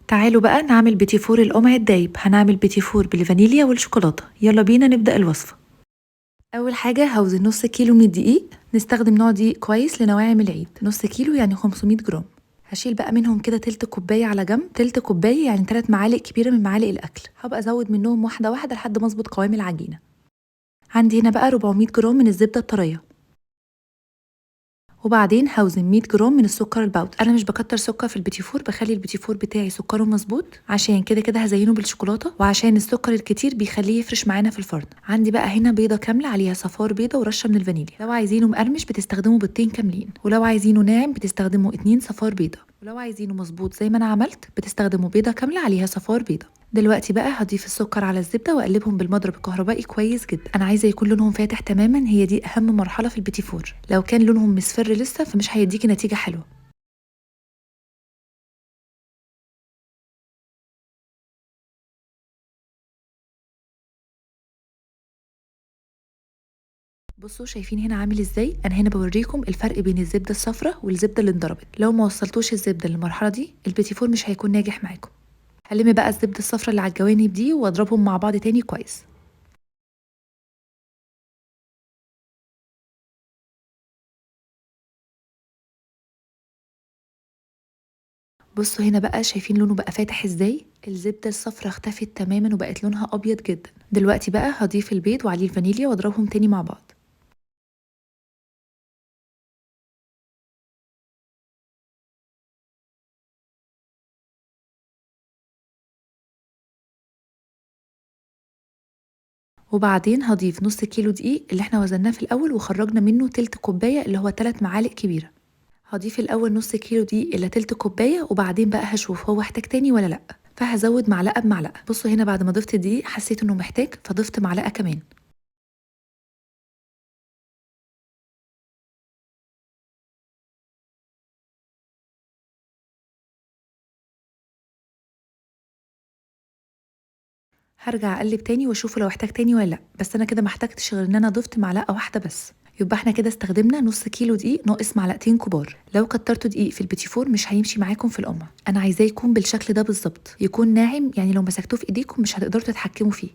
تعالوا بقى نعمل بيتيفور القمع الدايب. هنعمل بيتيفور بالفانيليا والشوكولاتة. يلا بينا نبدأ الوصفة. أول حاجة هوزن نص كيلو من الدقيق. نستخدم نوع دقيق كويس لنواعم العيد. نص كيلو يعني 500 جرام. هشيل بقى منهم كده تلت كوباية على جنب. تلت كوباية يعني 3 معالق كبيرة من معالق الأكل. هبقى أزود منهم واحدة واحدة لحد ما أظبط قوام العجينة. عندي هنا بقى 400 جرام من الزبدة الطرية. وبعدين هوزن 100 جرام من السكر ال powder. انا مش بكتر سكر في البيتيفور، بخلي البيتيفور بتاعي سكره مظبوط، عشان كده كده هزينه بالشوكولاته، وعشان السكر الكتير بيخليه يفرش معانا في الفرن. عندي بقى هنا بيضة كاملة عليها صفار بيضة ورشه من الفانيليا. لو عايزينه مقرمش بتستخدموا بيضتين كاملين، ولو عايزينه ناعم بتستخدموا 2 صفار بيضة، ولو عايزينه مظبوط زي ما انا عملت بتستخدموا بيضة كاملة عليها صفار بيضة. دلوقتي بقى هضيف السكر على الزبدة واقلبهم بالمضرب الكهربائي كويس جدا. انا عايزه يكون لونهم فاتح تماما، هي دي اهم مرحلة في البيتيفور. لو كان لونهم مصفر لسه فمش هيديكي نتيجة حلوة. بصوا شايفين هنا عامل ازاي؟ انا هنا بوريكم الفرق بين الزبدة الصفراء والزبده اللي انضربت. لو ما وصلتوش الزبدة للمرحلة دي البيتيفور مش هيكون ناجح معاكم. هلم بقى الزبدة الصفراء اللي على الجوانب دي واضربهم مع بعض تاني كويس. بصوا هنا بقى شايفين لونه بقى فاتح ازاي؟ الزبدة الصفراء اختفت تماما وبقت لونها ابيض جدا. دلوقتي بقى هضيف البيض وعليه الفانيليا واضربهم تاني مع بعض. وبعدين هضيف نص كيلو دقيق اللي احنا وزناه في الاول وخرجنا منه تلت كوباية اللي هو 3 معالق كبيرة. هضيف الاول نص كيلو دقيق الى تلت كوباية، وبعدين بقى هشوف هو احتاج تاني ولا لا، فهزود معلقه بمعلقه. بصوا هنا بعد ما ضفت الدقيق حسيت انه محتاج فضفت معلقه كمان. هرجع اقلب تاني واشوفه لو احتاج تاني ولا لا، بس انا كده ما احتاجتش غير ان انا ضفت معلقه واحدة بس. يبقى احنا كده استخدمنا نص كيلو دقيق ناقص معلقتين كبار. لو كترتوا دقيق في البيتيفور مش هيمشي معاكم في القمع. انا عايزاه يكون بالشكل ده بالظبط، يكون ناعم، يعني لو مسكتوه في ايديكم مش هتقدروا تتحكموا فيه.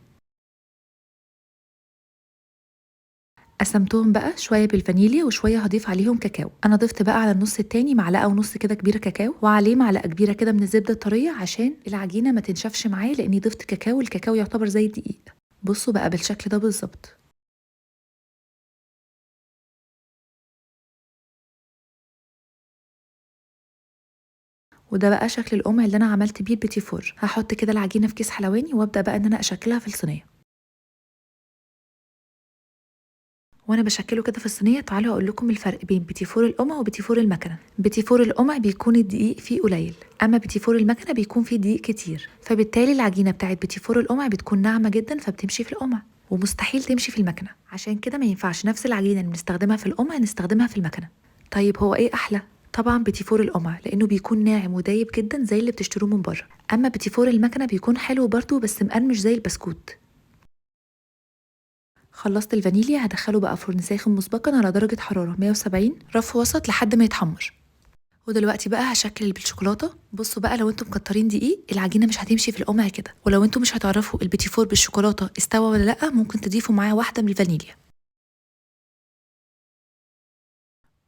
قسمتهم بقى شوية بالفانيليا وشوية هضيف عليهم كاكاو. انا ضفت بقى على النص التاني معلقه ونص كده كبيرة كاكاو، وعليه معلقه كبيرة كده من الزبدة الطريه عشان العجينة ما تنشفش معايا، لاني ضفت كاكاو والكاكاو يعتبر زي الدقيق. بصوا بقى بالشكل ده بالظبط. وده بقى شكل القمع اللي انا عملت بيه البيتيفور. هحط كده العجينة في كيس حلواني وابدا بقى ان انا اشكلها في الصينية. وانا بشكله كده في الصينية تعالوا اقول لكم الفرق بين بيتيفور القمع وبيتيفور المكنه. بيتيفور القمع بيكون الدقيق فيه قليل، اما بيتيفور المكنه بيكون فيه دقيق كتير، فبالتالي العجينة بتاعت بيتيفور القمع بتكون ناعمة جدا فبتمشي في القمع ومستحيل تمشي في المكنه. عشان كده ما ينفعش نفس العجينة اللي بنستخدمها في القمع نستخدمها في المكنه. طيب هو ايه احلى؟ طبعا بيتيفور القمع، لانه بيكون ناعم ودايب جدا زي اللي بتشتروه من بره. اما بيتيفور المكنه بيكون حلو برضو بس مقرمش زي البسكوت. خلصت الفانيليا هدخله بقى فرن ساخن مسبقا على درجة حرارة 170 رف وسط لحد ما يتحمر. ودلوقتي بقى هشكل بالشوكولاتة. بصوا بقى لو انتم مكترين دقيق العجينة مش هتمشي في القمع كده، ولو انتم مش هتعرفوا البيتيفور بالشوكولاتة استوى ولا لأ ممكن تضيفوا معاه واحدة من الفانيليا.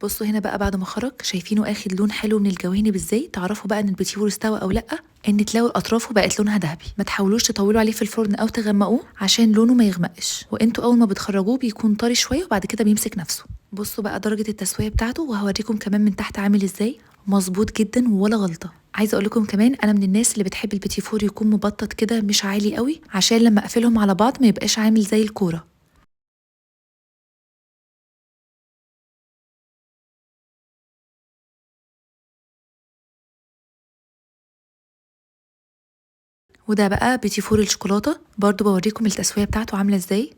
بصوا هنا بقى بعد ما خرج شايفينه اخد لون حلو من الجوانب ازاي. تعرفوا بقى ان البيتيفور استوى او لا؟ ان تلاقوا اطرافه بقت لونها ذهبي. ما تحاولوش تطولوا عليه في الفرن او تغمقوه عشان لونه ما يغمقش، وانتوا اول ما بتخرجوه بيكون طري شوية وبعد كده بيمسك نفسه. بصوا بقى درجه التسوية بتاعته، وهوريكم كمان من تحت عامل ازاي. مظبوط جدا ولا غلطه. عايزه اقول لكم كمان انا من الناس اللي بتحب البيتيفور يكون مبطط كده مش عالي قوي، عشان لما اقفلهم على بعض ما يبقاش عامل زي الكورة. وده بقى بيتيفور الشوكولاتة، برضو بوريكم التسوية بتاعته عامله ازاي.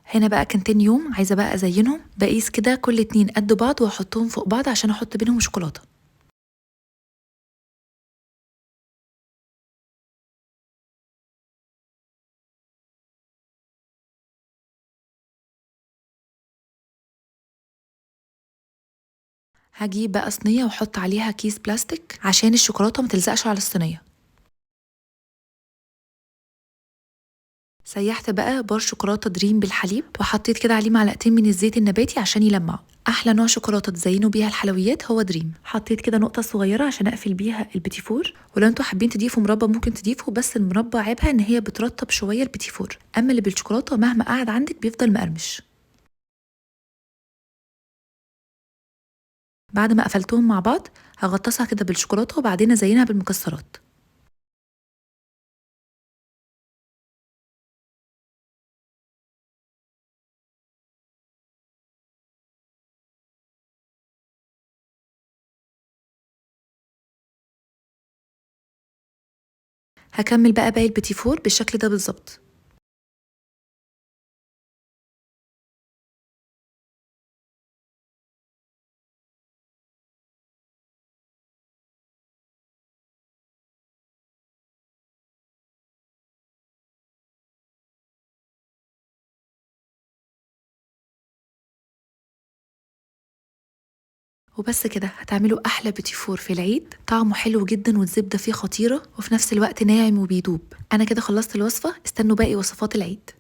هنا بقى كان تاني يوم عايزه بقى ازينهم، بقيس كده كل 2 قد بعض واحطهم فوق بعض عشان احط بينهم شوكولاتة. هجيب بقى صينية واحط عليها كيس بلاستيك عشان الشوكولاتة ما تلزقش على الصينية. سيحت بقى بار شوكولاتة دريم بالحليب، وحطيت كده عليه معلقتين من الزيت النباتي عشان يلمعه. احلى نوع شوكولاتة تزينوا بيها الحلويات هو دريم. حطيت كده نقطة صغيرة عشان اقفل بيها البيتيفور، ولو انتوا حابين تضيفوا مربى ممكن تضيفوا، بس المربى عيبها ان هي بترطب شوية البيتيفور، اما اللي بالشوكولاته مهما قعد عندك بيفضل مقرمش. بعد ما قفلتهم مع بعض هغطسها كده بالشوكولاته وبعدين ازينها بالمكسرات. هكمل بقى باقي البيتيفور بالشكل ده بالظبط. وبس كده هتعملوا احلى بيتيفور في العيد، طعمه حلو جدا والزبده فيه خطيرة وفي نفس الوقت ناعم وبيدوب. انا كده خلصت الوصفة، استنوا باقي وصفات العيد.